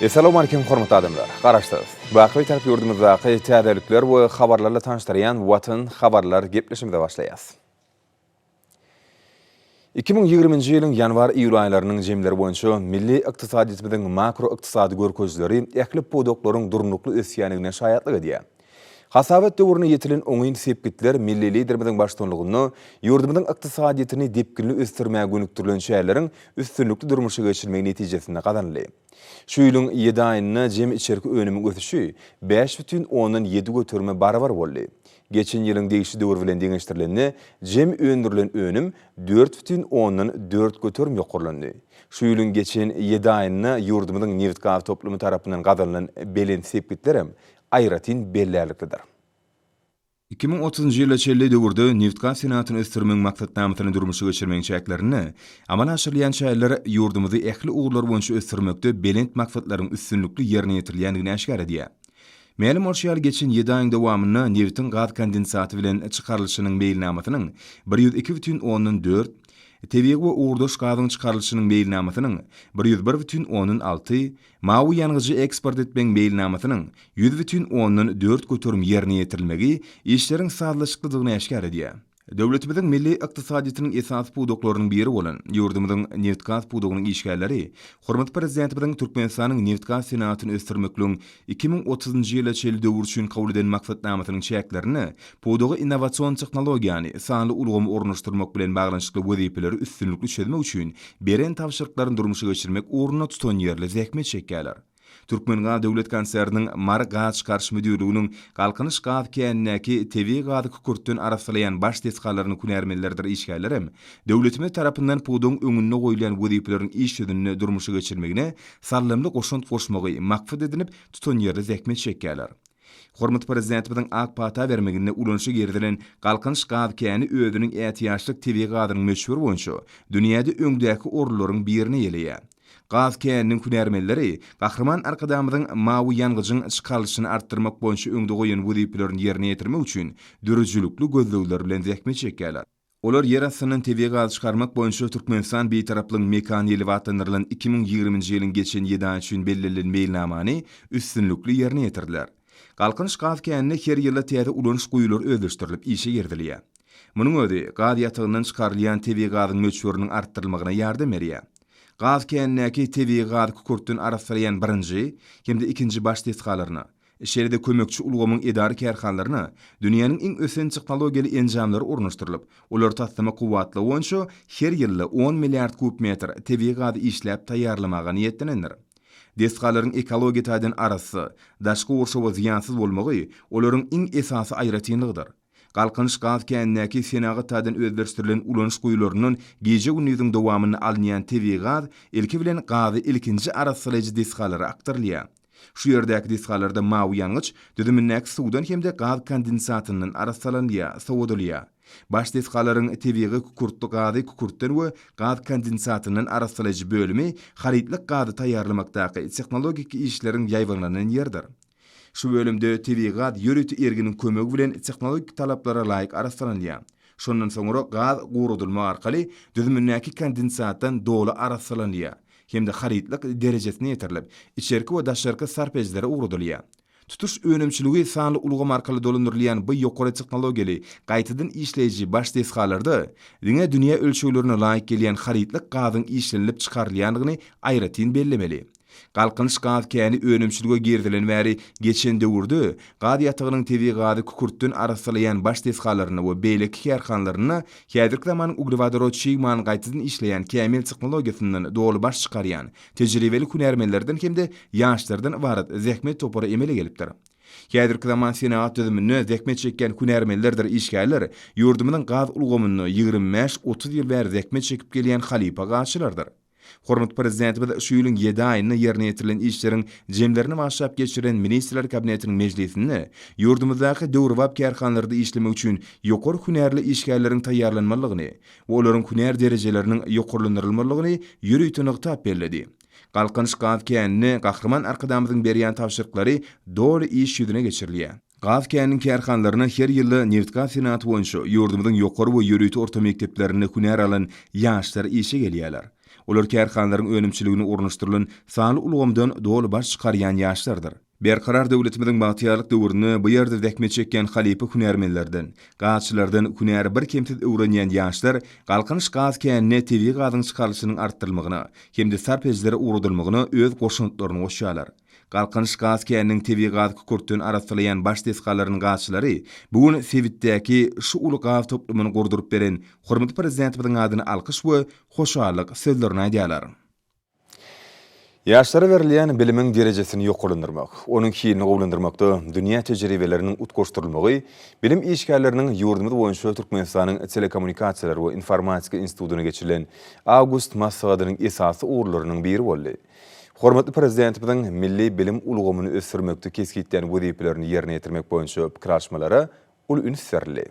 Essalawmalikim hormatly adamlar! Garaşsyz, baky Bitarap ýurdumyzdaky täzelikler we habarlarla tanyşdyrýan Watan habarlar gepleşimize başlaýas. 2020-nji ýylyň ýanwar-iýul aýlarynyň jemleri boýunça milli ykdysadyýetimiziň makroykdysady görkezijileri ähli pudaklaryň durnukly ösýändigine şaýatlyk edýär. Hasabat döwründe ýetilen oňyn sepgitler milli Liderimiziň baştutanlygynda ýurdumyzyň ykdysadyýetini depginli ösdürmäge gönükdirilen çäreleriň üstünlikli durmuşa geçirilmegi netijesinde gazanyldy. Şu ýylyň ýedi aýynda jemi içerki önümiň ösüşi 5,7 göterime barabar boldy. Geçen ýylyň degişli döwri bilen deňeşdirilende, jemi öndürilen önüm 4,4 göterim ýokarlandy. Şu ýylyň geçen ýedi aýynda ýurdumyzyň nebit-gaz toplumy tarapyndan gazanylan belent sepgitlerem aýratyn bellärliklidir. 2030-njy ýyla çenli döwürde nebitgaz senagatyny ösdürmegiň maksatnamasyny durmuşa geçirmegiň çäklerinde amala aşyrylýan çäreler ýurdumyzy ähli ugurlar boýunça ösdürmekde belent maksatlaryň üstünlikli ýerine ýetirilýändigini äşgär edýär. Mälim bolşy ýaly, geçen ýedi aýyň dowamynda nebitiň gaz kondensaty bilen çykarylyşynyň meýilnamasynyň 102 bütin ondan dört, tebigy we ugurdaş gazyň çykarylyşynyň meýilnamasynyň 101 bütin ondan alty, Mawy ýangyjy eksport etmegiň meýilnamasynyň 100,4% ýerine ýetirilmegi işleriň sazlaşyklydygyny äşgär edýär. Döwletimiziň milli ykdysadyýetiniň esasy pudaklarynyň biri bolan ýurdumyzyň nebitgaz pudagynyň işgärleri hormatly Prezidentimiziň Türkmenistanyň nebitgaz senagatyny ösdürmekligiň 2030-njy ýyla çenli döwür üçin kabul eden Maksatnamasynyň çäklerinde pudaga innowasion tehnologiýany, sanly ulgamy ornaşdyrmak bilen baglanyşykly wezipeleri üstünlikli çözmek üçin beren tabşyryklaryny durmuşa geçirmek ugrunda tutanýerli zähmet çekýärler. Türkmengaz döwlet konserniniň Mary gaz çykaryş müdirliginiň Galkynyş gaz känindäki tebigy gazy kükürtden arassalaýan baş desgalarynyň hünärmenleridir işgärlerem döwletimiz tarapyndan pudagyň öňünde goýulýan wezipeleriň iş ýüzünde durmuşa geçirilmegine saldamly goşant goşmagy maksat edinip tutanýerli zähmet çekýärler. Hormatly Prezidentimiziň ak pata bermeginde ulanyşa girizilen Galkynyş gaz käni özüniň ätiýaçlyk tebigy gazynyň möçberi boýunça dünýäde öňdäki orunlaryň birini eýeleýär. Gaz käniniň hünärmenleri Gahryman Arkadagymyzyň mawy ýangyjyň çykarylyşyny artdyrmak boýunça öňde goýan wezipelerini ýerine ýetirmek üçin döredijilikli gözlegler bilen zähmet çekýärler. Olar ýer astyndan tebigy gazy çykarmak boýunça Türkmenistan Bitaraplygyň mekany diýlip atlandyrylan 2020-nji ýylyň geçen ýedi aýy üçin bellenilen meýilnamany üstünlikli ýerine ýetirdiler. Galkynyş gaz käninde her ýylda täze ulanyş guýulary özleşdirilip işe girizilýär. Munuň özi gaz ýatagyndan çykarylýan tebigy gazyň möçberiniň artdyrylmagyna ýardam berýär. Gaz känindäki tebigy gazy kükürtden arassalaýan birinji hem-de ikinji baş desgalaryna, Şeýle-de kömekçi ulgamyň edara-kärhanalaryna dünýäniň iň ösen tehnologiýaly enjamlary ornaşdyrylyp, olar taslama kuwwatlygy boýunça her ýylda on milliard kub metr tebigy gazy işläp taýýarlamaga niýetlenendir. Desgalaryň ekologiýa taýdan arassa, daşky gurşawa zyýansyz bolmagy olaryň iň esasy aýratynlygydyr. Galkynyş gaz känindäki senagat taýdan özleşdirilen ulanyş guýularyndan gije-gündiziň dowamynda alynýan tebigy gaz ilki bilen gazy ilkinji arassalaýjy desgalara akdyrylýar. Şu ýerdäki desgalarda mawy ýangyç düzümindäki suwdan hem-de gaz kondensatyndan arassalanylýar, sowadylýar. Baş desgalaryň tebigy kükürtli gazy kükürtden we gaz kondensatyndan arassalaýjy bölümi harytlyk gazy taýýarlamakdaky tehnologik işleriň ýaýbaňlanan ýeridir. Şu bölümde tebigy gaz ýörite erginiň kömegi bilen tehnologik talaplara laýyk arassalanylýar. Şondan soňra gaz guradylmak arkaly düzümindäki kondensatdan doly arassalanylýar hem-de harytlyk derejesine ýetirilip, içerki we daşarky sarp edijilere ugradylýar. Tutuş önümçiligi sanly ulgam arkaly dolandyrylýan bu ýokary tehnologiýaly gaýtadan işleýji baş desgalarda diňe dünýä ölçeglerine laýyk gelýän harytlyk gazyň işlenilip çykarylýandygyny aýratyn bellemeli. Galkynyş gaz käni önümçilige girizilen bäri geçen döwürde gaz ýatagynyň tebigy gazy kükürtden arassalaýan baş desgalarynda we beýleki kärhanalarynda häzirki zamanyň uglewodorod çig malyny gaýtadan işleýän kämil tehnologiýasyndan doly baş çykarýan tejribeli hünärmenlerden hem-de ýaşlardan ybarat zähmet topary emele gelipdir. Häzirki zaman senagat düzüminde zähmet çekýän hünärmenlerdir işgärler ýurdumyzyň gaz ulgamynda 25-30 ýyl bäri zähmet çekip gelýän halypa gazçylardyr. Hormatly Prezidentimiz şu ýylyň ýedi aýynda ýerine ýetirilen işleriň jemlerini başlap geçiren Ministrler Kabinetiniň mejlisinde ýurdumyzdaky döwrebap kärhanalarda işlemek üçin ýokary hünärli işgärleriň taýýarlanmalydygyny we olaryň hünär derejeleriniň ýokarlandyrylmalydygyny ýörite nygtap belledi. Galkynyş gaz käninde Gahryman Arkadagymyzyň berýän tabşyryklary doly iş ýüzüne geçirilýär. Gaz käniniň kärhanalaryna her ýylda nebitgaz senagaty boýunça ýurdumyzyň ýokary we ýörite orta mekdeplerinde hünär alan ýaşlar işe gelýärler. Olar kärhanalaryň önümçiligine ornaşdyrylan sanly ulgamdan doly baş çykarýan ýaşlardyr. Berkarar döwletimiziň bagtyýarlyk döwründe bu ýerde zähmet çekýän halypa hünärmenlerden, gazçylardan hünäri birkemsiz öwrenýän ýaşlar Galkynyş gaz käninde tebigy gazyň çykarylyşynyň artdyrylmagyna hem-de sarp edijilere ugradylmagyna öz goşantlaryny goşýarlar. Galkynyş gaz käniniň tebigy gazy kükürtden arassalaýan baş desgalarynyň gazçylary bu gün sebitdäki şu uly gaz toplumyny gurduryp beren hormatly Prezidentimiziň adyna alkyş we hoşallyk sözlerini aýdýarlar. Ýaşlara berilýän bilimiň derejesini ýokarlandyrmak, onuň hilini gowulandyrmakda dünýä tejribeleriniň utgaşdyrylmagy bilim işgärleriniň ýurdumyz boýunça Türkmenistanyň Telekommunikasiýalar we informatika institutynda geçirilen awgust maslahatynyň esasy ugurlarynyň biri boldy. Hormatly Prezidentimiziň milli bilim ulgamyny ösdürmekde kesgitlän wezipelerini ýerine ýetirmek boýunça pikir alyşmalara uly üns berildi.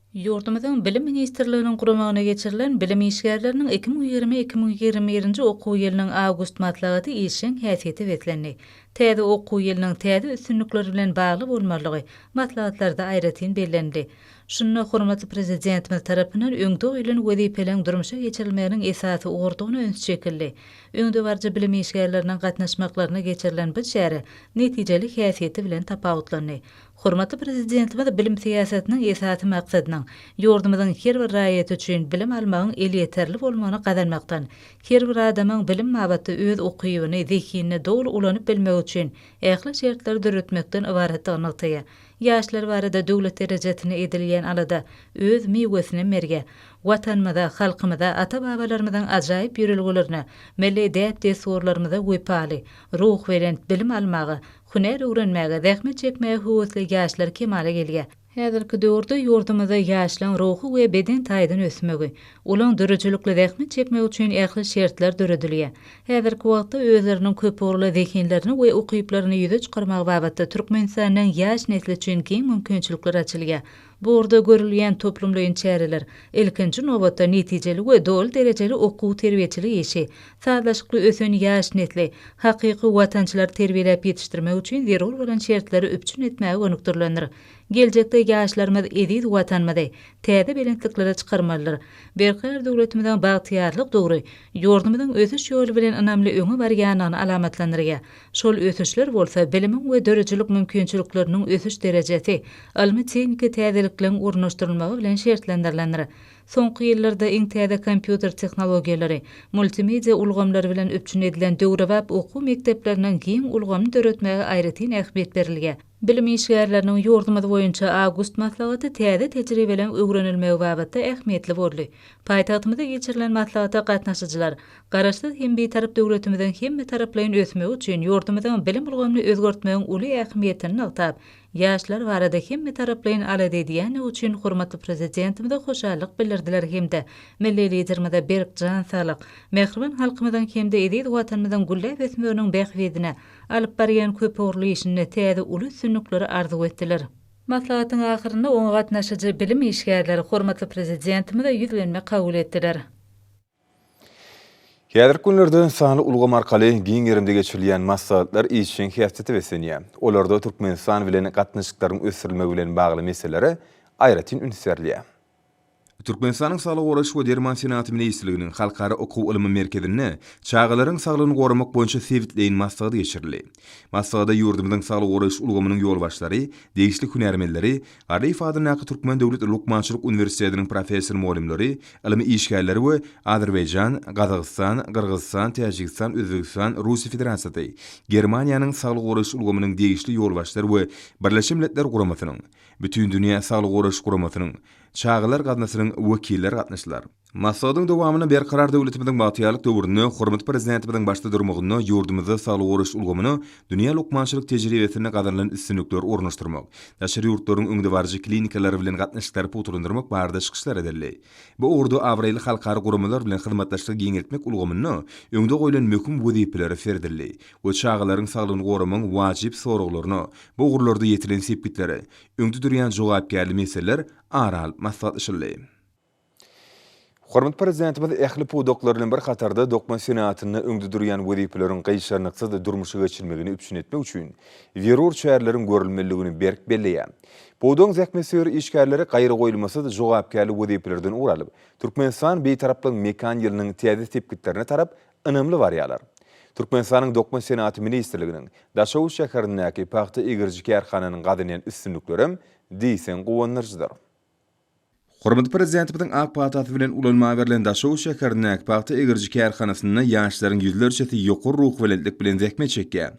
Ýurdumyzyň Bilim ministrliginiň guramagynda geçirilen bilim işgärleriniň 2020, 2021-nji okuw ýylynyň awgust maslahaty işjeň häsiýete beslendi. Täze okuw ýylynyň täze üstünlikler bilen bagly bolmalygy maslahatlarda aýratyn bellenildi. Şunda hormatly Prezidentimiz tarapyndan öňde goýlan wezipeleriň durmuşa geçirilmeginiň esasy ugurdygyna üns çekildi. Öňdebaryjy bilim işgärleriniň gatnaşmaklarynda geçirilen bu çäre netijeli häsiýeti bilen tapawutlandy. Hormatly Prezidentimiz bilim syýasatynyň esasy maksadynyň ýurdumyzyň her bir raýaty üçin bilim almagyň elýeterli bolmagyny gazanmakdan, her bir adamyň bilim babatda öz ukybyny, zehinini doly ulanyp bilmegi üçin ähli şertleri döretmekden ybaratdygyny nygtaýar. Ýaşlar barada döwlet derejesinde edilýän alada öz miwesinem berýär. Watanymyza, halkymyza, ata-babalarymyzyň ajaýyp ýörelgelerine, milli däp-dessurlarymyza wepaly, ruhubelent bilim almaga, Hünär öwrenmäge, zähmet çekmäge höwesli ýaşlar kemala gelýär. Häzirki döwürde ýurdumyzda ýaşlaryň ruhy we beden taýdan ösmegi, olaň döredijilikli zähmet çekmegi üçin ähli şertler döredilýär. Häzirki wagtda özleriniň köpugurly zehinlerini we ukyplaryny ýüze çykarmagy babatda Türkmenistanyň ýaş nesli üçin giň mümkinçilikler açylýar. Bu ugurda görülýän toplumlaýyn çäreler, ilkinji nobatda, netijeli we doly derejeli okuw-terbiýeçilik işi, sazlaşykly ösen ýaş nesli, hakyky watançylary terbiýeläp ýetişdirmek üçin zerur bolan şertleri üpjün etmäge gönükdirilendir. Geljekde ýaşlarymyz eziz Watanymyzy täze belentliklere çykarmalydyr. Berkarar döwletimiziň bagtyýarlyk döwri ýurdumyzyň ösüş ýoly bilen ynamly öňe barýandygyny alamatlandyrýar. Şol ösüşler bolsa bilimiň we döredijilik mümkinçilikleriniň ösüş derejesi, ylmy-tehniki täzelikleriň ornaşdyrylmagy bilen şertlendirilendir. Soňky ýyllarda iň täze kompýuter tehnologiýalary, multimediýa ulgamlary bilen üpjün edilen döwrebap okuw mekdepleriniň giň ulgamyny döretmäge aýratyn ähmiýet berilýär. Bilim işgärleriniň ýurdumyz boýunça awgust maslahaty täze tejribeleriň öwrenilmegi babatda ähmiýetli boldy. Paýtagtymyzda geçirilen maslahata gatnaşyjylar Garaşsyz hem Bitarap döwletimiziň hemmetaraplaýyn ösmegi üçin ýurdumyzyň bilim ulgamyny özgertmegiň uly ähmiýetini nygtap, ýaşlar barada hemmetaraplaýyn alada edýändigi üçin hormatly Prezidentimize hoşallyk bildirdiler hem-de milli Liderimize berk jan saglyk, mähriban halkymyzyň hem-de eziz Watanymyzyň gülläp ösmeginiň bähbidine alyp barýan köpugurly işinde täze uly üstünlikleri arzuw etdiler. Maslahatyň ahyrynda oňa gatnaşyjy bilim işgärleri hormatly Prezidentimize ýüzlenme kabul etdiler. Häzirki günlerde sanly ulgam arkaly giň gerimde geçirilýän maslahatlar işjeň häsiýete beslenýär. Olarda Türkmenistan bilen gatnaşyklaryň ösdürilmegi bilen bagly meselelere aýratyn üns berilýär. Türkmenistanyň Saglygy goraýyş we derman senagaty ministrliginiň Halkara okuw-ylmy merkezinde çagalaryň saglygyny goramak boýunça sebitleýin maslahat geçirildi. Maslahata ýurdumyzyň saglygy goraýyş ulgamynyň ýolbaşçylary, degişli hünärmenleri, Garryýew adyndaky Türkmen döwlet lukmançylyk uniwersitetiniň professor-mugallymlary, ylmy işgärleri we Azerbaýjan, Gazagystan, Gyrgyzystan, Täjigistan, Özbegistan, Russiýa Federasiýasy, Germaniýanyň saglygy goraýyş ulgamynyň degişli ýolbaşçylary we Birleşen Milletler Guramasynyň, Bütindünýä Saglygy Goraýyş Guramasynyň, Çagalar gaznasynyň wekilleri gatnaşdylar. Maslahatyň dowamynda Berkarar döwletimiziň bagtyýarlyk döwründe hormatly Prezidentimiziň başda durmagynda ýurdumyzda saglygy goraýyş ulgamyna dünýä lukmançylyk tejribesinde gazanylan üstünlikleri ornaşdyrmak, daşary ýurtlaryň öňdebaryjy klinikalary bilen gatnaşyklary pugtalandyrmak barada çykyşlar edildi. Bu ugurda abraýly halkara guramalar bilen hyzmatdaşlygy giňeltmek ulgamynda öňde goýlan möhüm wezipelere seredildi we çagalaryň saglygyny goramagyň wajyp soraglaryna, bu ugurlarda ýetilen sepgitlere, öňde durýan jogapkärli meseleler ara alyp maslahatlaşyldy. Hormatly Prezidentimiz ähli pudaklar bilen bir hatarda dokma senagatynda öňde durýan wezipeleriň gyşarnyksyz durmuşa geçirilmegini üpjün etmek üçin zerur çäreleriň görülmelidigini berk belleýär. Pudagyň zähmetsöýer işgärleri gaýragoýulmasyz jogapkärli wezipelerden ugur alyp, Türkmenistan Bitaraplygyň mekan ýylynyň täze sepgitlerine tarap ynamly barýarlar. Türkmenistanyň Dokma senagaty ministrliginiň Daşoguz şäherindäki pagta egiriji kärhananyň gazanýan üstünliklerem diýseň guwandyryjydyr. Hormatly Prezidentimiziň ak patasy bilen ulanmaga berlen Daşoguz şäherindäki pagta egiriji kärhanasynda ýaşlaryň ýüzlerçesi ýokary ruhubelentlik bilen zähmet çekýär.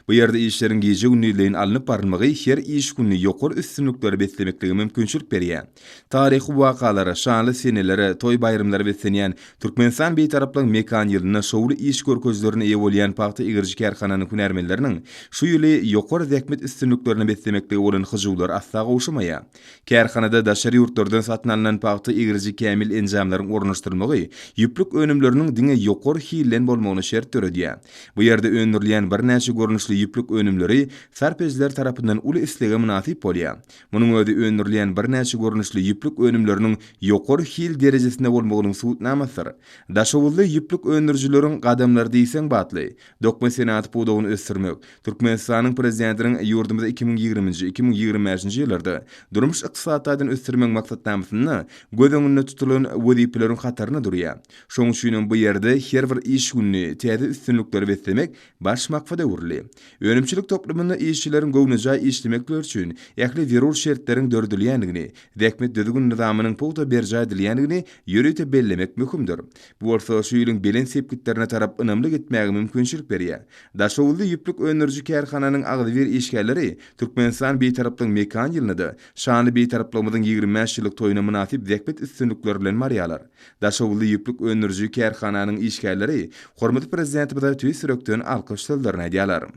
Bu ýerde işleriň gije-gündizleýin alnyp barylmagy her iş gününi ýokary üstünliklere beslemeklige mümkinçilik berýär. Taryhy wakalara, şanly senelere, toý-baýramlara beslenýän Türkmenistan Bitaraplygyň mekan ýylynda şowly iş görkezijilerine eýe bolýan pagta egiriji kärhananyň hünärmenleriniň şu ýyly ýokary zähmet üstünliklerine beslemeklige bolan hyjuwlary asla gowşamaýar. Kärhanada daşary ýurtlardan satyn alnan pagta egriji kämil enjamlaryň ornaşdyrylmagy ýüplük önümleriniň diňe ýokary hilden bolmagyna şert döredýär. Bu ýerde öndürilýän birnäçe görnüşli ýüplük önümleri sarp edijiler tarapyndan uly islege mynasyp bolýar. Munuň özi öndürilýän birnäçe görnüşli ýüplük önümleriniň ýokary hil derejesinde bolmagynyň subutnamasydyr. Daşoguzly ýüplük öndürijileriň gadamlary diýseň batly. Dokma senagaty pudagyny ösdürmek, Türkmenistanyň Prezidentiniň ýurdumyzy 2020-nji, 2025-nji ýyllarda durmuş-ykdysady taýdan ösdürmek maksatnamasynda göz öňünde tutulan wezipeleriň hatarynda durýar. Şonuň üçin hem bu ýerde her bir iş gününi täze üstünliklere beslemek baş maksada öwrüldi. Önümçilik toplumynda işçileriň göwnejaý işlemekleri üçin ähli zerur şertleriň döredilýändigini, zähmet düzgün-nyzamynyň pugta berjaý edilýändigini ýörite bellemek möhümdir. Bu bolsa şu ýylyň belent sepgitlerine tarap ynamly gitmäge mümkinçilik berýär. Daşoguzly ýüplük öndüriji kärhananyň agzybir işgärleri Türkmenistan Bitaraplygyň mekan ýylynda-da şanly Bitaraplygymyzyň 25 ýyllyk toýuna mynasyp zähmet üstünlikleri bilen barýarlar. Daşoguzly ýüplük öndüriji kärhananyň işgärleri hormatly Prezidentimize tüýs ýürekden alkyş sözlerini aýdýarlar.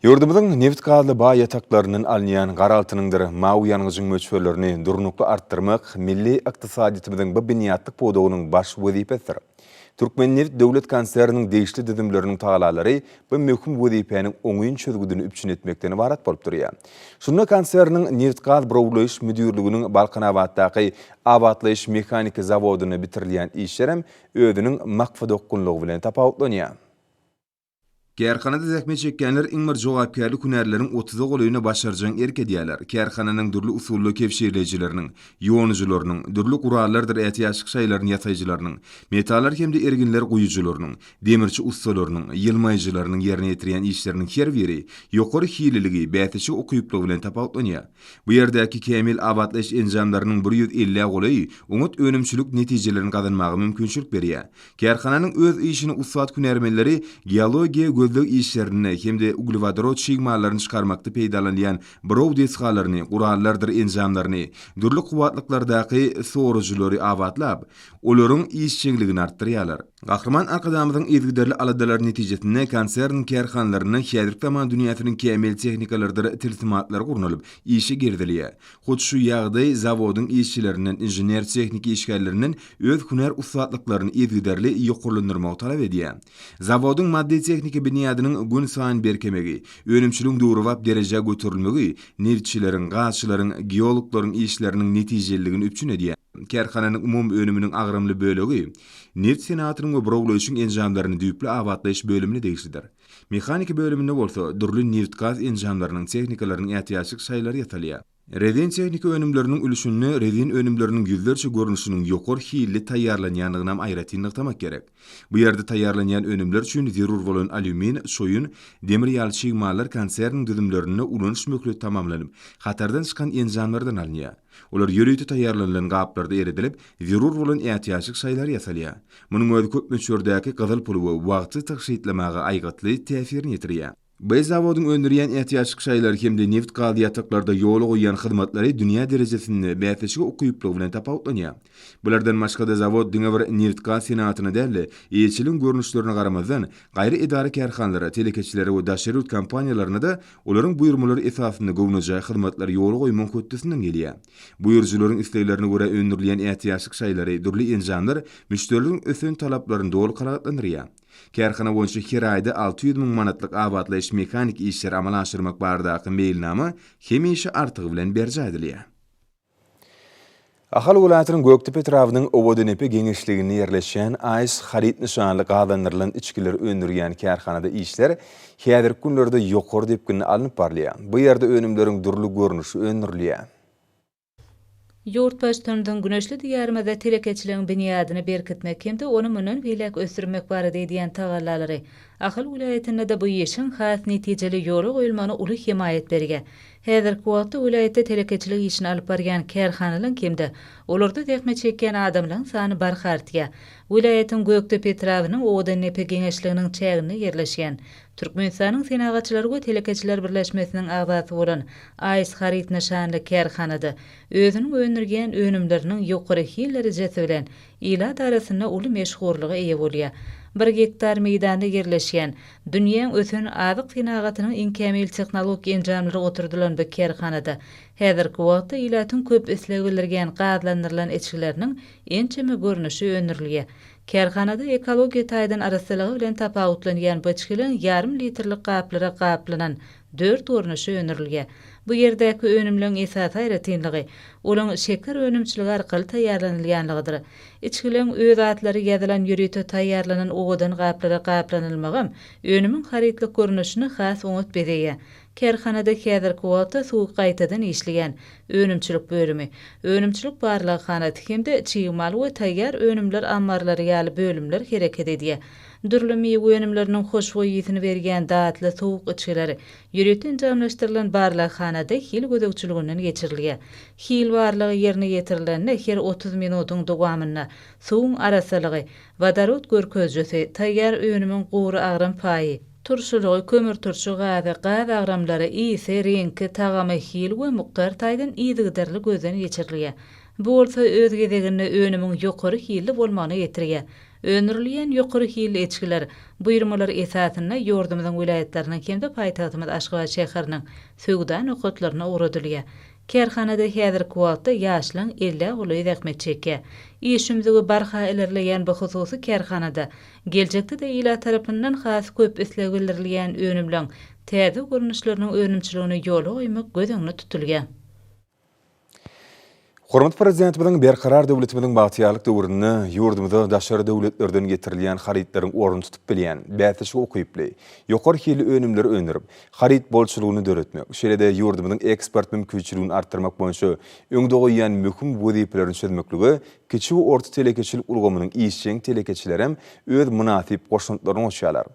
Ýurdumyzyň nebit-gazly baý ýataklaryndan alynýan gara altynyňdyr mawy ýangyjyň möçberlerini durnukly artdyrmak milli ykdysadyýetimiziň bu binýatlyk pudagynyň baş wezipesidir. Türkmennebit döwlet konserniniň degişli düzümleriniň tagallalary bu möhüm wezipäniň oňyn çözgüdini üpjün etmekden ybarat bolup durýar. Şunda konserniň Nebitgaz burawlaýyş müdirliginiň Balkanabatdaky abatlaýyş-mehaniki zawodynda bitirilýän işlerem özüniň maksadaokgunlygy bilen tapawutlanýar. Kärhanada zähmet çekýänler iň bir jogapkärli hünärleriň otuza golaýyna başarjaň erk edýärler. Kärhananyň dürli usully kebşirleýjileriniň, ýonujylarynyň, dürli gurallardyr ätiýaçlyk şaýlaryny ýasaýjylarynyň, metallar hem-de erginler guýujylarynyň, demirçi ussalarynyň, ýylmaýjylarynyň ýerine ýetirýän işleriniň her biri ýokary hilliligi, bäsleşige ukyplygy bilen tapawutlanýar. Bu ýerdäki kämil abatlaýyş enjamlarynyň bir 150-ä golaýy oňat önümçilik netijelerini gazanmaga mümkinçilik berýär. Kärhananyň öz işini ussat hünärmenleri geologiýa gözleg işlerinde hem-de uglewodorod çig mallaryny çykarmakda peýdalanylýan buraw desgalaryny, gurallardyr enjamlaryny, dürli kuwwatlyklardaky sorujylary abatlap, olaryň işjeňligini artdyrýarlar. Gahryman Arkadagymyzyň yzygiderli aladalary netijesinde konserniň kärhanalarynda häzirki zaman dünýäsiniň kämil tehnikalarydyr tilsimatlary gurnalyp, işe girizilýär. Hut şu ýagdaý zawodyň işçilerinden, inžener-tehniki işgärlerinden öz hünär ussatlyklaryny yzygiderli ýokarlandyrmagy talap edýär. Zawodyň maddy-tehniki binýadynyň günsaýyn berkemegi, önümçiligiň döwrebap derejä göterilmegi nebitçileriň, gazçylaryň, geologlaryň işleriniň netijeliligini üpjün edýär. Kärhananyň umumy önüminiň agramly bölegi nebit senagatynyň we burawlaýşyň enjamlaryny düýpli abatlaýyş bölümine degişlidir. Mehaniki bölüminde bolsa dürli nebit-gaz enjamlarynyň, tehnikalarynyň ätiýaçlyk şaýlary ýasalýar. Rezin tehniki önümleriniň ülüşinde rezin önümleriniň ýüzlerçe görnüşiniň ýokary hilli taýýarlanýandygynam aýratyn nygtamak gerek. Bu ýerde taýýarlanýan önümler üçin zerur bolan alýumin, çoýun, demir ýaly çig mallar konserniň düzümlerinde ulanyş möhleti tamamlanyp, hatardan çykan enjamlardan alynýar. Olar ýörite taýýarlanylan gaplarda eredilip, zerur bolan ätiýaçlyk şaýlary ýasalýar. Munuň özi köp möçberdäki gyzyl puly we wagty tygşytlamaga aýgytly täsirini ýetirýär. Bu zawodyň öndürýän ätiýaçlyk şaýlary hem-de nebit-gaz ýataklarda ýola goýýan hyzmatlary dünýä derejesinde bäsleşige ukyplygy bilen tapawutlanýar. Bulardan başga-da zawod diňe bir nebit-gaz senagatyna däl-de, eýeçiligiň görnüşlerine garamazdan, gaýry edara-kärhanalara, telekeçilere we daşary ýurt kompaniýalaryna-da olaryň buýurmalary esasynda göwnejaý hyzmatlary ýola goýmagyň hötdesinden gelýär. Buýrujylaryň isleglerine görä öndürilýän ätiýaçlyk şaýlary, dürli enjamlar müşderileriň ösen talaplaryny doly kanagatlandyrýar. Kärhana boýunça her aýda 600 müň manatlyk abatlaýyş-mehaniki işleri amala aşyrmak baradaky meýilnama hemişe artygy bilen berjaý edilýär. Ahal welaýatynyň Gökdepe etrabynyň Owadandepe geňeşliginde ýerleşýän Aýs haryt nyşanly gazlandyrylan içgileri öndürýän kärhanada işler häzirki günlerde ýokary depginde alnyp barylýar. Bu ýerde önümleriň dürli görnüşi öndürilýär. Ýurt Baştutanymyzyň güneşli Diýarymyzda telekeçiligiň binýadyny berkitmek hem-de ony mundan beýläk ösdürmek barada edýän tagallalary Ahal welaýatynda-da bu işiň has netijeli ýola goýulmagyna uly hemaýat berýär. Häzirki wagtda welaýatda telekeçilik işini alyp barýan kärhanalaryň hem-de olarda zähmet çekýän adamlaryň sany barha artýar. Welaýatyň Gökdepe etrabynyň Owadandepe geňeşliginiň çäginde ýerleşýän Türkmenistanyň Senagatçylar we telekeçiler birleşmesiniň agzasy bolan Aýs haryt nyşanly kärhanada özüniň öndürýän önümleriniň ýokary hil derejesi bilen ilat arasynda uly meşhurlyga eýe bolýar. Bir gektar meýdanda ýerleşýän, dünýäň ösen azyk senagatynyň iň kämil tehnologik enjamlary oturdylan bu kärhanada häzirki wagtda ilatyň köp isleg bildirýän gazlandyrylan içgileriniň ençeme görnüşi öndürilýär. Kärhanada ekologiýa taýdan arassalygy bilen tapawutlanýan bu içgileriň ýarym litrlik gaplara gaplanan dört görnüşi öndürilýär. Bu ýerdäki önümleň esasy aýratynlygy, olaň şeker önümçiligi arkaly taýýarlanylýanlygydyr. Içgileň öz atlary ýazylan ýörite taýýarlanan owadan gaplara gaplanylmagam önümiň harytlyk görnüşini has oňat bezeýär. Kärhanada häzirki wagtda suwy gaýtadan işleýän önümçilik bölümi, önümçilik barlaghanasy hem-de çig mal we taýýar önümler ammarlary ýaly bölümler hereket edýär. Dürli miwe önümleriniň hoşboý ysyny berýän datly sowuk içgiler ýörite enjamlaşdyrylan barlaghanada hil gözegçiliginden geçirilýär. Hil barlagy ýerine ýetirilende her 30 minutyň dowamynda suwuň arassalygy, wodorod görkezijisi, taýýar önümiň gury agram paýy, Turşulygy, kömürturşy gazy, gaz agramlary, ysy, reňki, tagamy, hil we mukdar taýdan yzygiderli gözden geçirilýär. Bu bolsa öz gezeginde önümiň ýokary hilli bolmagyna getirýär. Öndürilýän ýokary hilli içgiler buýurmalar esasynda ýurdumyzyň welaýatlarynyň hem-de paýtagtymyz Aşgabat şäheriniň söwda nokatlaryna ugradylýar. Kärhanada häzirki wagtda ýaşlaň ellä golaýy zähmet çekýär. Iş ümzügi barha ilerleýän bu hususy kärhanada geljekde-de ilat tarapyndan has köp isleg bildirilýän önümleň täze görnüşleriniň önümçiligini ýola goýmak göz öňünde tutulýar. Hormatly Prezidentimiziň Berkarar döwletimiziň bagtyýarlyk döwründe ýurdumyza daşary döwletlerden getirilýän harytlaryň ornuny tutup bilýän, bäsleşige ukyply, ýokary hilli önümleri öndürip, haryt bolçulygyny döretmek, şeýle-de ýurdumyzyň eksport mümkinçiligini artdyrmak boýunça öňde goýýan möhüm wezipelerini çözmeklige kiçi we orta telekeçilik ulgamynyň işjeň telekeçilerem öz mynasyp goşantlaryny goşýarlar.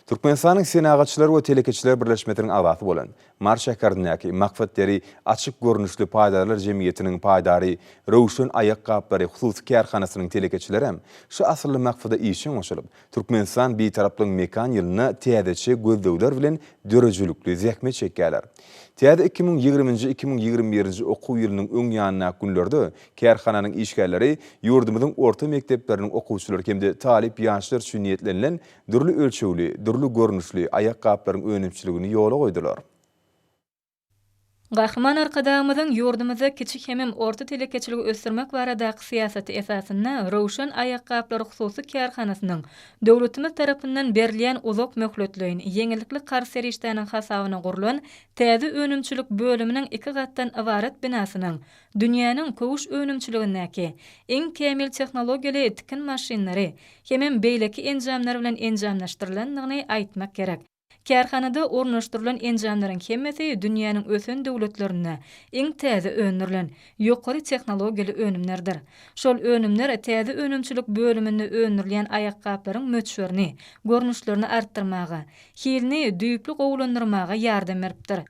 Türkmenistanyň Senagatçylar we telekeçiler birleşmesiniň agzasy bolan Mary şäherindäki Maksat deri açyk görnüşli paýdarlar jemgyýetiniň paýdary Röwşen aýakgaplary hususy kärhanasynyň telekeçilerem şu asylly maksada işjeň goşulyp, Türkmenistan Bitaraplygyň mekan ýylynda täzeçe gözlegler bilen döredijilikli zähmet çekýärler. Täze 2020-nji, 2021-nji okuw ýylynyň öň ýanyndaky günlerde kärhananyň işgärleri ýurdumyzyň orta mekdepleriniň okuwçylary hem-de talyp ýaşlar üçin niýetlenilen dürli ölçegli, dürli görnüşli aýakgaplaryň önümçiligini ýola goýdular. Gahryman Arkadagymyzyň ýurdumyzda kiçi hemem orta telekeçiligi ösdürmek baradaky syýasaty esasynda Röwşen aýakgaplary hususy kärhanasynyň döwletimiz tarapyndan berilýän uzak möhletleýin, ýeňillikli karz serişdäniň hasabyna gurlan täze önümçilik bölüminiň iki gatdan ybarat binasynyň dünýäniň köwüş önümçiligindäki iň kämil tehnologiýaly tikin maşynlary hemem beýleki enjamlar bilen enjamlaşdyrylandygyny aýtmak gerek. Kärhanada ornaşdyrylan enjamlaryň hemmesi dünýäniň ösen döwletlerinde iň täze öndürilen, ýokary tehnologiýaly önümlerdir. Şol önümler täze önümçilik bölüminde öndürilýän aýakgaplaryň möçberini, görnüşlerini artdyrmaga, hilini düýpli gowulandyrmaga ýardam beripdir.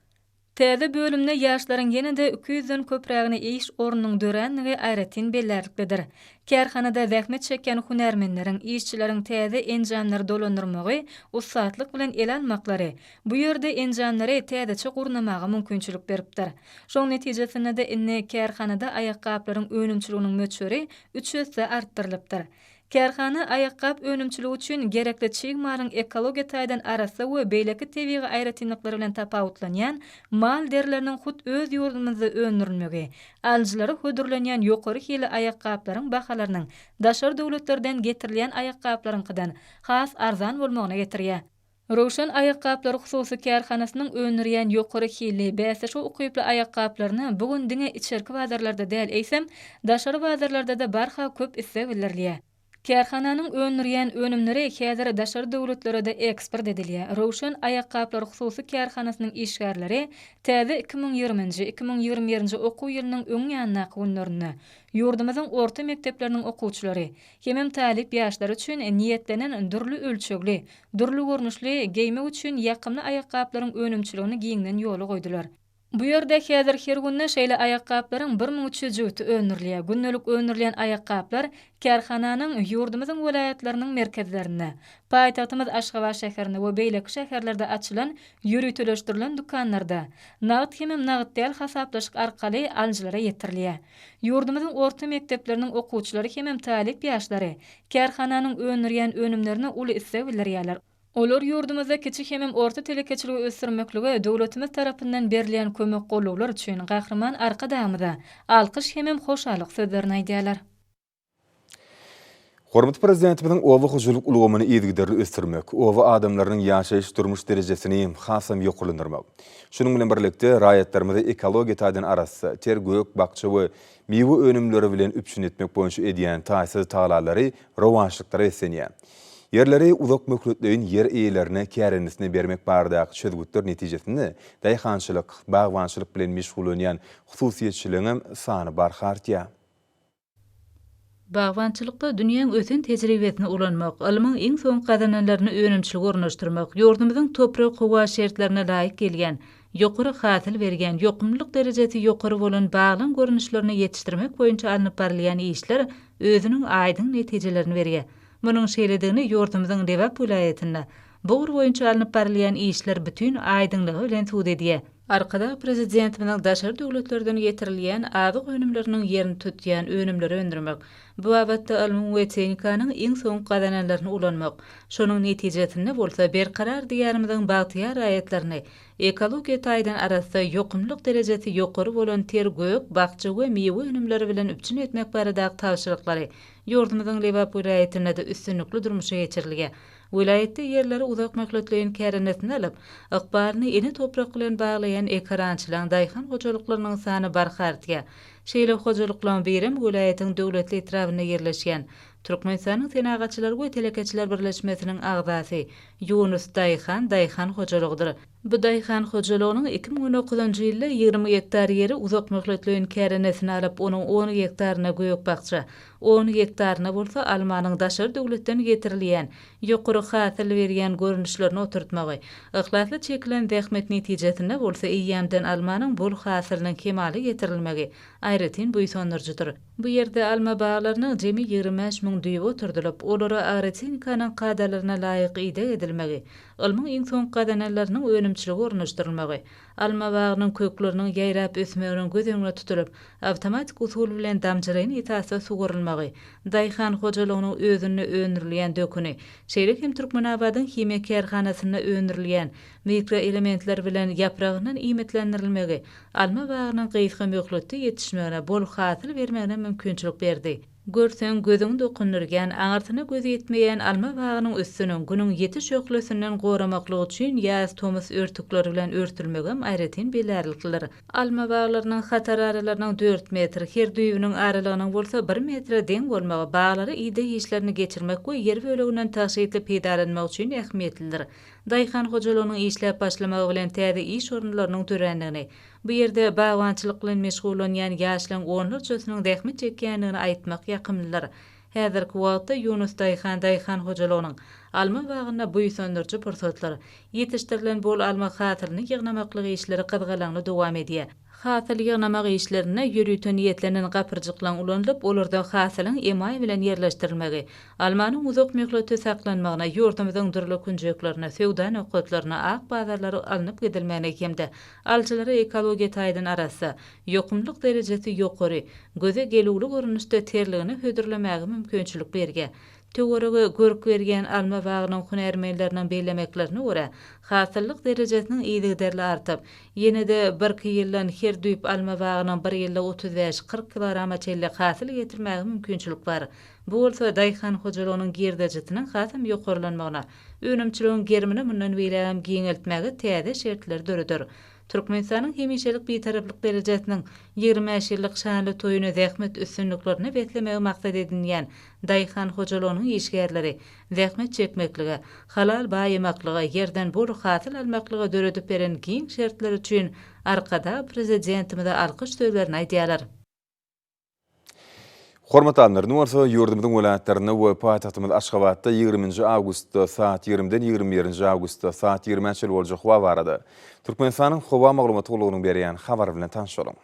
Täze bölümde ýaşlaryň ýene-de iki ýüzden köprägine iş ornunyň dörändigi aýratyn bellärliklidir. Kärhanada zähmet çekýän hünärmenleriň, işçileriň täze enjamlary dolandyrmagy ussatlyk bilen ele almaklary bu ýerde enjamlary täzeçe gurnamaga mümkinçilik beripdir. Şoň netijesinde-de indi kärhanada aýakgaplaryň önümçiliginiň möçberi üç esse artdyrylypdyr. Kärhana aýakgap önümçiligi üçin gerekli çig malyň ekologiýa taýdan arassa we beýleki tebigy aýratynlyklary bilen tapawutlanýan mal derileriniň hut öz ýurdumyzda öndürilmegi, alyjylara hödürlenýän ýokary hilli aýakgaplaryň bahalarynyň daşary döwletlerden getirilýän aýakgaplaryňkydan has arzan bolmagyna getirýär. Röwşen aýakgaplary hususy kärhanasynyň öndürýän ýokary hilli, bäsleşige ukyply aýakgaplaryna bu gün diňe içerki bazarlarda däl, eýsem, daşary bazarlarda-da barha köp isleg bildirilýär. Kärhananyň öndürýän önümleri häzir daşary döwletlere-de eksport edilýär. Röwşen aýakgaplary hususy kärhanasynyň işgärleri täze 2020-nji, 2021-nji okuw ýylynyň öň ýanyndaky günlerinde ýurdumyzyň orta mekdepleriniň okuwçylary hemem talyp ýaşlary üçin niýetlenen dürli ölçegli, dürli görnüşli, geýmek üçin ýakymly aýakgaplaryň önümçiligini giňden ýola goýdular. Bu ýerde häzir her günde şeýle aýakgaplaryň 1300 jübüti öndürilýär. Gündelik öndürilýän aýakgaplar kärhananyň ýurdumyzyň welaýatlarynyň merkezlerinde, paýtagtymyz Aşgabat şäherinde we beýleki şäherlerde açylan ýöriteleşdirilen dükanlarda nagt hemem nagt däl hasaplaşyk arkaly alyjylara ýetirilýär. Ýurdumyzyň orta mekdepleriniň okuwçylary hemem talyp ýaşlary kärhananyň öndürýän önümlerine uly isleg bildirýärler. Olar ýurdumyzda kiçi hemem orta telekeçiligi ösdürmeklige döwletimiz tarapyndan berilýän kömek-gollawlar üçin Gahryman Arkadagymyza alkyş hemem hoşallyk sözlerini aýdýarlar. Hormatly Prezidentimiziň oba hojalyk ulgamyny yzygiderli ösdürmek, oba adamlarynyň ýaşaýyş-durmuş derejesini hasam ýokarlandyrmak, şunuň bilen birlikde, raýatlarymyzy ekologiýa taýdan arassa, ter gök-bakja we miwe önümleri bilen üpjün etmek boýunça edýän taýsyz tagallalary rowaçlyklara beslenýär. Ýerleri uzak möhletleýin ýer eýelerine kärendesine bermek baradaky çözgütler netijesinde daýhançylyk, bagbançylyk bilen meşgullanýan hususyýetçiligiňem sany barha artýar. Bagbançylykda dünýäň ösen tejribesini ulanmak, ylmyň iň soňky gazananlaryny önümçilige ornaşdyrmak, ýurdumyzyň toprak-howa şertlerine laýyk gelýän, ýokary hasyl berýän, ýokumlylyk derejesi ýokary bolan baglaň görnüşlerini ýetişdirmek boýunça alnyp barylýan işler özüniň aýdyň netijelerini berýär. Munuň şeýledigini ýurdumyzyň Lebap welaýatynda bu ugur boýunça alnyp barylýan işler bütin aýdyňlygy bilen subut edýär. Arkadag Prezidentimiziň daşary döwletlerden getirilýän azyk önümleriniň ýerini tutýan önümleri öndürmek, bu babatda ylmyň we tehnikanyň iň soňky gazananlaryny ulanmak, şonuň netijesinde bolsa berkarar Diýarymyzyň bagtyýar raýatlaryny ekologiýa taýdan arassa, ýokumlylyk derejesi ýokary bolan ter gök, bakja we miwe önümleri bilen üpjün etmek baradaky tabşyryklary ýurdumyzyň Lebap welaýatynda-da üstünlikli durmuşa geçirilýär. Welaýatda ýerleri uzak möhletleýin kärendesine alyp, ykbalyny ene toprak bilen baglaýan ekerançylaryň, daýhan hojalyklarynyň sany barha artýar. Şeýle hojalyklaryň birem welaýatyň Döwletli etrabynda ýerleşýän Türkmenistanyň Senagatçylar we telekeçiler birleşmesiniň agzasy Ýunus daýhan daýhan hojalygydyr. Bu daýhan hojalygynyň 2019-njy ýylda 20 gektar ýeri uzak möhletleýin kärendesine alyp, onuň on gektaryna gök-bakja, on gektaryna bolsa almanyň daşary döwletden getirilýän, ýokary hasyl berýän görnüşlerini oturtmagy, yhlasly çekilen zähmet netijesinde bolsa eýýämden almanyň bol hasylynyň kemala getirilmegi aýratyn buýsandyryjydyr. Bu ýerde alma baglarynyň jemi 25 000 düýbi oturdylyp, olara agrotehnikanyň kadalaryna laýyk ideg edilmegi, ylmyň iň soňky gazananlarynyň önümçilige ornaşdyrylmagy, alma bagynyň kökleriniň ýaýrap ösmeginiň göz öňünde tutulyp, awtomatik usul bilen damjalaýyn esasda suwarylmagy, daýhan hojalygynyň özünde öndürilýän döküni, şeýle hem Türkmenabadyň himiýa kärhanasynda öndürilýän mikroelementler bilen ýapragyndan iýmitlendirilmegi alma bagynyň gysga möhletde ýetişmegine, bol hasyl bermegine mümkinçilik berdi. Görseň, gözüňi dokundyrýan, aňyrsyna göz ýetmeýän alma bagynyň üstüniň Günüň ýiti şöhlesinden goramaklyk üçin ýaz-tomus örtükleri bilen örtülmegem aýratyn bellärliklidir. Alma baglarynyň hatararalarynyň dört metr, her düýbüniň aralygynyň bolsa bir metre deň bolmagy baglara ideg işlerini geçirmek we ýer böleginden tygşytly peýdalanmak üçin ähmiýetlidir. Daýhan hojalygynyň işläp başlamagy bilen täze iş orunlarynyň dörändigini, bu ýerde bagbançylyk bilen meşgullanýan ýaşlaryň onlarçasynyň zähmet çekýändigini aýtmak ýakymlydyr. Häzirki wagtda Ýunus daýhan daýhan hojalygynyň alma bagynda buýsandyryjy pursatlar, ýetişdirilen bol alma hasylyny ýygnamaklyk işleri gyzgalaňly dowam edýär. Hasyl ýygnamak işlerinde ýörite niýetlenen gapyrjyklaň ulanylyp, olarda hasylyň emaý bilen ýerleşdirilmegi, almanyň uzak möhletde saklanmagyna, ýurdumyzyň dürli künjeklerine, söwda nokatlaryna, ak bazarlara alnyp gidilmegine hem-de alyjylara ekologiýa taýdan arassa, ýokumlylyk derejesi ýokary, göze gelüwli görnüşde terligine hödürlemäge mümkinçilik berýär. Töwerege görk berýän alma bagynyň hünärmenleriniň bellemeklerine görä, hasyllyk derejesiniň yzygiderli artyp, ýene-de birki ýyldan her düýp alma bagynyň bir ýylda 35, 40 kilograma çenli hasyl getirmäge mümkinçilik bar. Bu bolsa daýhan hojalygynyň girdejisiniň hasam ýokarlanmagyna, önümçiligiň gerimini mundan beýlägem giňeltmäge täze şertleri döreder. Türkmenistanyň hemişelik Bitaraplyk derejesiniň 25 ýyllyk şanly toýuny zähmet üstünliklerine beslemegi maksat edinýän daýhan hojalygynyň işgärleri zähmet çekmeklige, halal baýamaklyga, ýerden bol hasyl almaklyga döredip beren giň şertleri üçin Arkadag Prezidentimize alkyş sözlerini aýdýarlar. Hormatly alymlar, indi bolsa ýurdumyzyň welaýatlarynda we paýtagtymyz Aşgabatda ýigriminji awgustda saat ýigrimiden ýigrimi birinji awgustda saat ýigrimä çenli boljak howa barada Türkmenistanyň Howa maglumat gullugynyň berýän habary bilen tanyş boluň.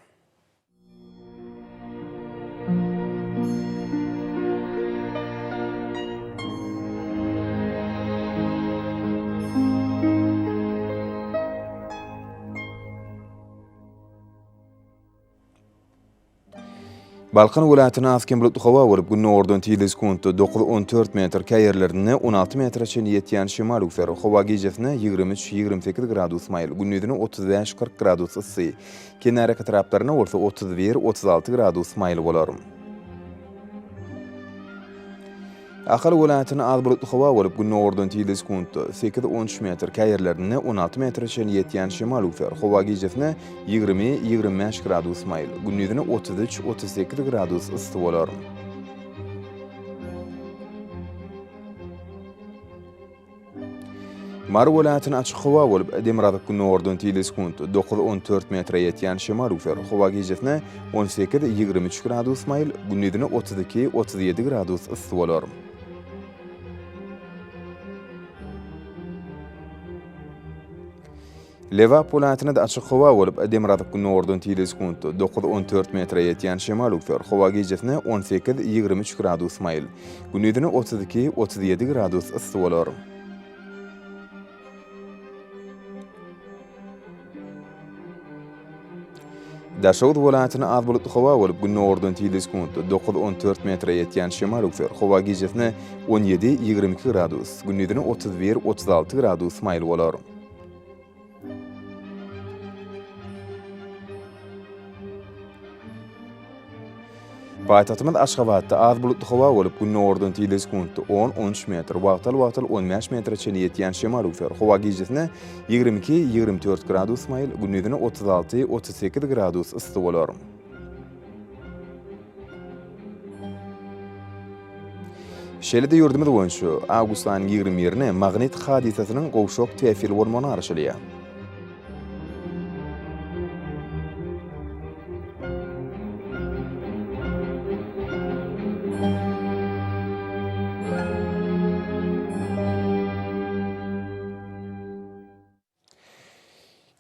Balkan welaýatynda az-kem bulutly howa bolup, gündogardan tizligi sekuntda dokuz, on dört metr, käýerlerinde on alty metre çenli ýetýän şemal öwser. Howa gijesine 23, 28 gradus maýyl, gündizine 35, 40 gradus yssy, kenarýaka etraplarynda bolsa 31, 36 gradus maýyl bolar. Ahal welaýatynda az bulutly howa bolup, gündogardan tizligi sekuntda sekiz, on üç metr, käýerlerinde 16 metre çenli ýetýän şemal öwser. Howa gijesine 20, 25 gradus maýyl, gündizine 33, 38 gradus yssy bolar. Mary welaýatynda açyk howa bolup, demirgazyk-gündogardan tizligi sekuntda dokuz, on dört metre ýetýän şemal öwser. Howa gijesine 18, 23 gradus maýyl, gündizine 32, 37 gradus yssy bolar. Lebap welaýatynda-da açyk howa bolup, demirgazyk-gündogardan tizligi sekuntda dokuz, on dört metre ýetýän şemal öwser. Howa gijesine 18, 23 gradus maýyl, gündizine 32, 37 gradus yssy bolar. Daşoguz welaýatynda az bulutly howa bolup, gündogardan tizligi sekuntda dokuz, on dört metre ýetýän şemal öwser. Howa gijesine 17, 22 gradus, gündizine 31, 36 gradus maýyl bolar. Paýtagtymyz Aşgabatda az bulutly howa bolup, gündogardan tizligi sekuntda on, on üç metr, wagtal-wagtal on bäş metre çenli ýetýän şemal öwser. Howa gijesine 22, 24 gradus maýyl, gündizine 36, 38 gradus yssy bolar. Şeýle-de ýurdumyz boýunça awgust aýynyň ýigrimi birine magnit hadysasynyň gowşak täsirli bolmagyna garaşylýar.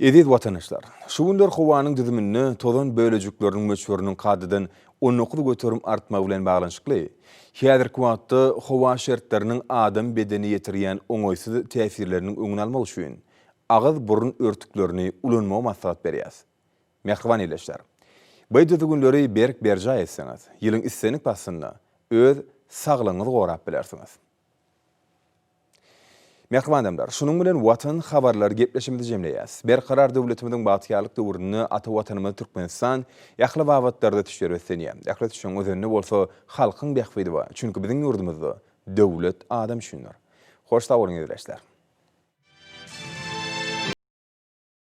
Eziz watandaşlar! Şu günler howanyň düzüminde tozan bölejikleriniň möçberiniň kadadan 19% artmagy bilen baglanyşykly, häzirki wagtda howa şertleriniň adam bedenine ýetirýän oňaýsyz täsirleriniň öňüni almak üçin agyz-burun örtüklerini ulanmagy maslahat berýäs. Mähriban ildeşler! Bu düzgünleri berk berjaý etseňiz, ýylyň islendik paslynda öz saglygyňyzy gorap bilersiňiz. Mähriban adamlar, şunuň bilen Watan habarlary gepleşigimizi jemleýäs. Berkarar döwletimiziň bagtyýarlyk döwründe ata Watanymyz Türkmenistan ähli babatlarda ösüşlere beslenýär. Ähli ösüşiň özeninde bolsa halkyň bähbidi bar. Çünki biziň ýurdumyzda döwlet adam üçindir. Hoş sag boluň ildeşler!